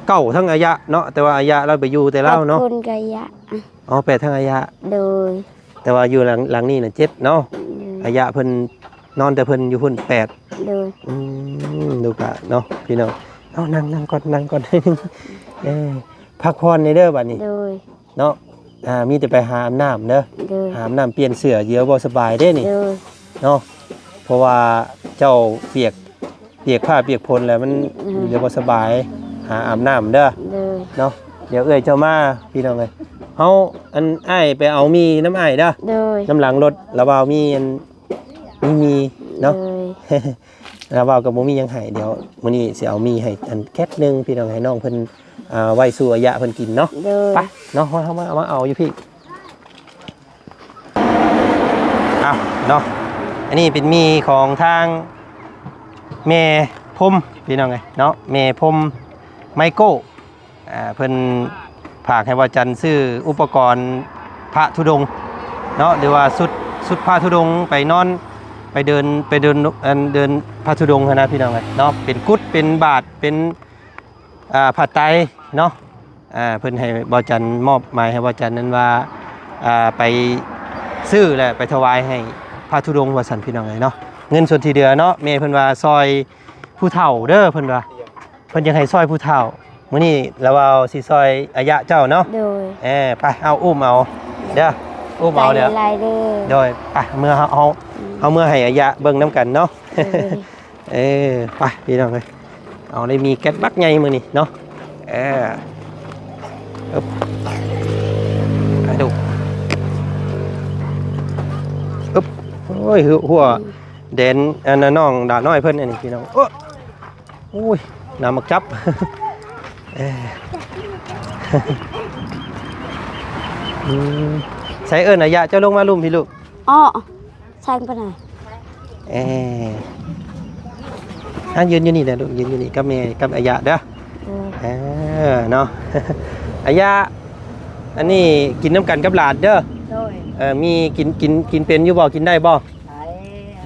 ເກົ້າທັງອາຍະເນາະ ແຕ່ວ່າອາຍະລາວໄປຢູ່ແຕ່ລາວເນາະ ແປດຄົນກະອາຍະ ອໍ ແປດທັງອາຍະ ໂດຍ ແຕ່ວ່າຢູ່ຫຼັງ ຫຼັງນີ້ນະເຈັດເນາະ ໂດຍ ອາຍະເພິ່ນນອນແຕ່ເພິ່ນຢູ່ພຸ້ນແປດ ໂດຍ ອືມ ລູກຫຼານເນາະ ພີ່ນ້ອງ ເອົາ ນັ່ງ ນັ່ງກ່ອນ ນັ່ງກ່ອນ ເອີ ພັກຜ່ອນແດ່ເດີບາດນີ້ ໂດຍ ເນາະ ອ່າ ມີແຕ່ໄປຫາອາບນ້ຳເດີ ໂດຍ ຫາອາບນ້ຳປ່ຽນເສື້ອ ດຽວບໍ່ສະບາຍເດ້ນີ້ ໂດຍ ເນາະ ເພາະວ່າເຈົ້າປຽກ ປຽກຜ້າປຽກຝົນແລ້ວມັນ ອືມ ດຽວບໍ່ສະບາຍ ຫາອາບນ້ຳເດີ ໂດຍ ເນາະ ດຽວເອື້ອຍເຈົ້າມາ ພີ່ນ້ອງເອີຍ ເຮົາ ອັນ ອ້າຍໄປເອົາໝີ່ນຳອ້າຍເດີ ໂດຍ ນຳຫຼັງລົດ ລະວ່າມີອັນ ມີໝີ່ເນາະ ໂດຍ ລະວ່າກໍບໍ່ມີຫຍັງໃຫ້ ດຽວມື້ນີ້ຊິເອົາໝີ່ໃຫ້ອັນແກັດໜຶ່ງ ພີ່ນ້ອງ ໃຫ້ນ້ອງເພິ່ນ ອ່າ ໄວ້ສູ່ອາຍະເພິ່ນກິນເນາະ ໂດຍ ໄປເນາະ ເຮົາ ເຮົາມາ ເອົາ ມາເອົາຢູ່ພີ້. ອ້າວເນາະ ອັນນີ້ເປັນໝີ່ຂອງທາງແມ່ພົມ ພີ່ນ້ອງເອີຍເນາະ ແມ່ພົມໄມໂກ້ ອ່າ ເພິ່ນຝາກໃຫ້ວ່າຈັນຊື້ອຸປະກອນພະທຸດົງເນາະ ຫຼືວ່າຊຸດ ຊຸດພະທຸດົງໄປນອນ ໄປເດີນ ໄປເດີນ ອັນ ເດີນພະທຸດົງຫັ້ນນະ ພີ່ນ້ອງເອີຍເນາະ ເປັນກຸດ ເປັນບາດ ເປັນ ອ່າ ຜ້າໄຕເນາະ ອ່າ ເພິ່ນໃຫ້ບ່າວຈັນ ມອບໝາຍໃຫ້ບ່າວຈັນນັ້ນວ່າ ອ່າ ໄປຊື້ ແລະ ໄປຖວາຍໃຫ້ພະທຸດົງວ່າຊັ້ນ ພີ່ນ້ອງເອີຍເນາະ ເງິນສ່ວນທີ່ເຫຼືອເນາະ ແມ່ເພິ່ນວ່າຊ່ອຍຜູ້ເຖົ້າເດີ ເພິ່ນວ່າ ເພິ່ນຢາກໃຫ້ຊ່ອຍຜູ້ເຖົ້າ ມື້ນີ້ລາວເວົ້າຊິຊ່ອຍອາຍະເຈົ້າເນາະ ໂດຍ ເອີ ໄປ ເອົາ ອຸ້ມເອົາເດີ ອຸ້ມເອົາເດີ ໂດຍ ໄປ ເມືອເຮົາ ເຮົາ ອືມ ເຮົາເມືອໃຫ້ອາຍະເບິ່ງນຳກັນເນາະ. ເອີ ເອີ ໄປພີ່ນ້ອງເອີຍ ເອົາ ໄດ້ມີແກັດບັກໃຫຍ່ມື້ນີ້ເນາະ. ເອີ ອຶບ ອະດຸ ອຶບ ໂອ້ຍ ຫົວ ອືມ ແດນ ອັນນ່າ ນ້ອງດານ້ອຍເພິ່ນອັນນີ້ພີ່ນ້ອງ. ໂອ້ ໂອ້ຍ ນ້ຳໝາກຈັບ ເອີ ອືມ ໃສ່ເອີ້ນອາຍະເຈົ້າລົງມາລຸ່ມພີ່ລູກ. ອໍ ແຊງໄປໃນ ເອີ ອ່ະ ຢືນຢູ່ນີ້ແຫຼະລູກ ຢືນຢູ່ນີ້ກັບແມ່ກັບອາຍະເດີ. ໂດຍ ເອີ ເນາະ ອາຍະ ອັນນີ້ກິນນຳກັນກັບຫຼານເດີ. ໂດຍ ເອີ ມີກິນ ກິນ ກິນເປັນຢູ່ບໍ່? ກິນໄດ້ບໍ່? ໄດ້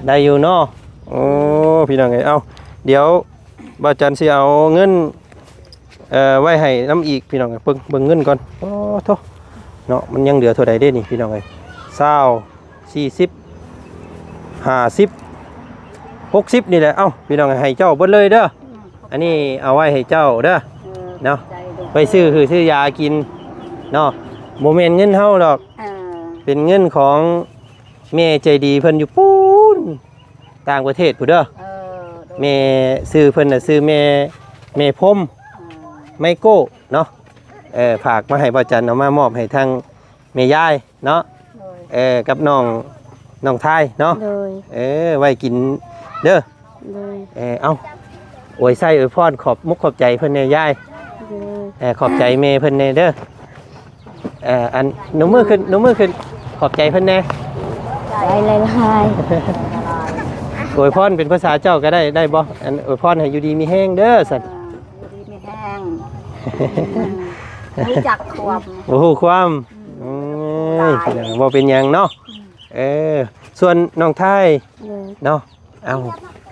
ໄດ້ຢູ່ເນາະ. ໂອ້ ພີ່ນ້ອງເອີຍ ເອົ້າ ດຽວບ່າວຈັນຊິເອົາເງິນ ເອີ ໄວ້ໃຫ້ນຳອີກພີ່ນ້ອງ. ເບິ່ງ ເບິ່ງເງິນກ່ອນ. ໂອ້ໂທ້ ເນາະ ມັນຍັງເຫຼືອເທົ່າໃດເດ້ນີ້ພີ່ນ້ອງເອີຍ ຊາວ ສີ່ສິບ ຫ້າສິບ ຫົກສິບນີ້ແຫຼະ. ເອົ້າ ພີ່ນ້ອງ ໃຫ້ເຈົ້າເບິດເລີຍເດີ ອັນນີ້ເອົາໄວ້ໃຫ້ເຈົ້າເດີ ເອີ ເນາະ ຂອບໃຈເດີ ໄປຊື້ຄືຊື້ຢາກິນເນາະ. ບໍ່ແມ່ນເງິນເຮົາດອກ ເອີ ເປັນເງິນຂອງແມ່ໃຈດີເພິ່ນຢູ່ປູ້ນ ຕ່າງປະເທດພຸ້ນເດີ. ເອີ ໂດຍ ແມ່ ຊື່ເພິ່ນນະຊື່ແມ່ ແມ່ພົມ ເອີ ໄມໂກ້ເນາະ. ເອີ ຝາກມາໃຫ້ບ່າວຈັນ ເອົາມາມອບໃຫ້ທາງແມ່ຍາຍເນາະ. ໂດຍ ເອີ ກັບນ້ອງ ນ້ອງທາຍເນາະ. ໂດຍ ເອີ ໄວ້ກິນເດີ. ໂດຍ ເອີ ເອົ້າ ອວຍໄຊອວຍພອນ ຂອບມຸກຂອບໃຈເພິ່ນແດ່ຍາຍ. ໂດຍ ເອີ ຂອບໃຈແມ່ເພິ່ນແດ່ເດີ. ເອີ ອັນ ນົມມືຂຶ້ນ ນົມມືຂຶ້ນ ຂອບໃຈເພິ່ນແດ່. ໃຈຫຼາຍໆ ອວຍພອນເປັນພາສາເຈົ້າກໍໄດ້ ໄດ້ບໍ່? ອັນ ອວຍພອນໃຫ້ຢູ່ດີມີແຮງເດີຊັ້ນ. ເອີ ຢູ່ດີມີແຮງ ຮູ້ຈັກຄວາມ ບໍ່ຮູ້ຄວາມ. ອືມ ໂອ້ຍ ບໍ່ເປັນຫຍັງເນາະ. ເອີ ສ່ວນນ້ອງທາຍ ໂດຍ ເນາະ ເອົ້າ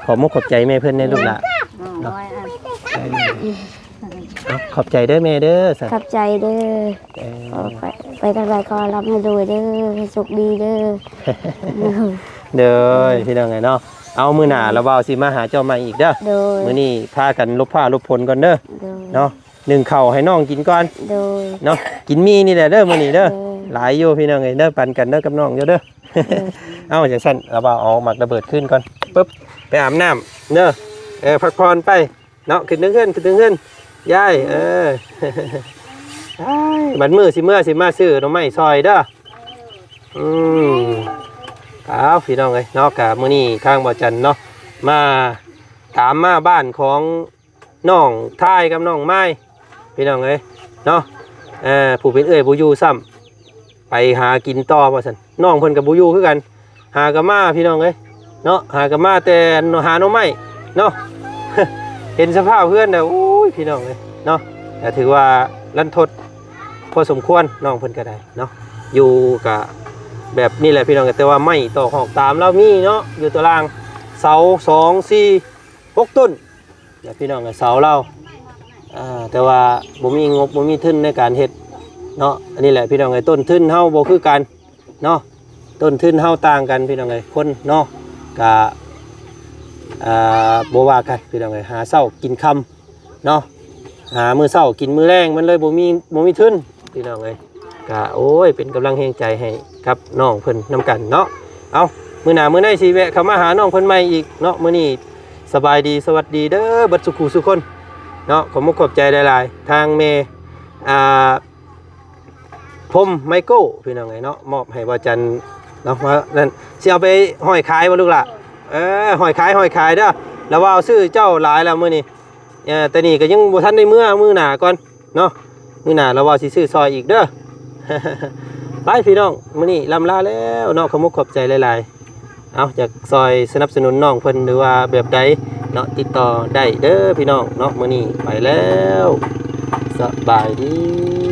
ຂອບມຸກຂອບໃຈແມ່ເພິ່ນແດ່ລູກຫຼ້າ. ອືມ ເນາະ ໂດຍ ເອີ ເອົ້າ ຂອບໃຈເດີແມ່ເດີ. ຂອບໃຈເດີ. ເອີ ຂໍໄປ ໄປທາງໃດຂໍຮ່ຳໃຫ້ລວຍເດີ ໃຫ້ໂຊກດີເດີ. ໂດຍ ໂດຍ ພີ່ນ້ອງເອີຍເນາະ. ເອົາ ມື້ໜ້າລະບ່າວຊິມາຫາເຈົ້າໃໝ່ອີກເດີ. ໂດຍ ມື້ນີ້ພາກັນຫຼົບຟ້າຫຼົບຝົນກ່ອນເດີ. ໂດຍ ເນາະ ໜຶ້ງເຂົ້າໃຫ້ນ້ອງກິນກ່ອນ. ໂດຍ ເນາະ ກິນໝີ່ນີ້ແຫຼະເດີມື້ນີ້ເດີ. ໂດຍ ຫຼາຍຢູ່ພີ່ນ້ອງເອີຍເດີ ປັນກັນເດີກັບນ້ອງເຈົ້າເດີ. ໂດຍ ເອົ້າ ຈັ່ງຊັ້ນລະບ່າວເອົາໝາກລະເບີດຄືນກ່ອນ. ປຶບ ໄປອາບນ້ຳເດີ. ເອີ ພັກຜ່ອນໄປເນາະ. ຂຶ້ນເທິງເຮືອນ ຂຶ້ນເທິງເຮືອນຍາຍ. ເອີ ອ້າຍ ບັດມື້ຊິເມືອ ຊິມາຊື້ໜໍ່ໄມ້ຊ່ອຍເດີ. ອືມ ເອົາ ພີ່ນ້ອງເອີຍເນາະ ກະມື້ນີ້ທາງບ່າວຈັນເນາະ ມາ ຕາມມາບ້ານຂອງ ນ້ອງທາຍກັບນ້ອງມາຍ ພີ່ນ້ອງເອີຍເນາະ. ເອີ ຜູ້ເປັນເອື້ອຍບໍ່ຢູ່ຊ້ຳ ໄປຫາກິນຕໍ່ວ່າຊັ້ນ. ນ້ອງເພິ່ນກໍບໍ່ຢູ່ຄືກັນ ຫາກໍມາ ພີ່ນ້ອງເອີຍເນາະ. ຫາກໍມາແຕ່ຫາໜໍ່ໄມ້ເນາະ. ເຫັນສະພາບເຮືອນແລ້ວ ໂອ້ຍ ພີ່ນ້ອງເອີຍເນາະ ກໍຖືວ່າລັນທົດພໍສົມຄວນ. ນ້ອງເພິ່ນກໍໄດ້ເນາະ ຢູ່ກໍແບບນີ້ແຫຼະ ພີ່ນ້ອງເອີຍ. ແຕ່ວ່າໄມ້ຕອກຫອກຕາມລາວມີເນາະ ຢູ່ຕາລາງ ເສົາ ສອງ ສີ່ ຫົກຕົ້ນ ແລະ ພີ່ນ້ອງ ເສົາລາວ ອ່າ ແຕ່ວ່າບໍ່ມີງົບ ບໍ່ມີທຶນໃນການເຮັດເນາະ. ອັນນີ້ແຫຼະ ພີ່ນ້ອງເອີຍ ຕົ້ນທຶນເຮົາບໍ່ຄືກັນເນາະ ຕົ້ນທຶນເຮົາຕ່າງກັນ ພີ່ນ້ອງເອີຍ. ຄົນເນາະ ກະ ອ່າ ບໍ່ວ່າກັນ ພີ່ນ້ອງເອີຍ ຫາເຊົ້າກິນຄ່ຳເນາະ ຫາມື້ເຊົ້າກິນມື້ແລງ ມັນເລີຍບໍ່ມີ ບໍ່ມີທຶນ ພີ່ນ້ອງເອີຍ. ກະ ໂອ້ຍ ເປັນກຳລັງແຮງໃຈໃຫ້ກັບນ້ອງເພິ່ນນຳກັນເນາະ. ເອົ້າ ມື້ໜ້າມື້ໃນຊິແວະເຂົ້າມາຫານ້ອງເພິ່ນໃໝ່ອີກເນາະ. ມື້ນີ້ສະບາຍດີ ສະຫວັດດີເດີ ເບິດສູ່ຜູ້ສູ່ຄົນເນາະ. ຂອບມຸກຂອບໃຈຫຼາຍໆ ທາງແມ່ ອ່າ ພົມໄມໂກ້ ພີ່ນ້ອງເອີຍເນາະ ມອບໃຫ້ບ່າວຈັນເນາະ ວ່ານັ້ນ ຊິເອົາໄປຫ້ອຍຂາຍບໍ່ລູກຫຼ້າ? ເອີ ຫ້ອຍຂາຍ ຫ້ອຍຂາຍເດີ. ລະວ່າຊື້ເຈົ້າຫຼາຍແລ້ວມື້ນີ້ ເອີ ແຕ່ນີ້ກໍຍັງບໍ່ທັນໄດ້ເມືອ ມື້ໜ້າກ່ອນເນາະ. ມື້ໜ້າລະວ່າຊິຊື້ຊ່ອຍອີກເດີ. ໄປພີ່ນ້ອງ ມື້ນີ້ລ່ຳລາແລ້ວເນາະ ຂອບມຸກຂອບໃຈຫຼາຍໆ. ເອົາ ຢາກຊ່ອຍສະໜັບສະໜູນນ້ອງເພິ່ນ ຫຼືວ່າແບບໃດເນາະ ຕິດຕໍ່ໄດ້ເດີພີ່ນ້ອງເນາະ. ມື້ນີ້ໄປແລ້ວ ສະບາຍດີ.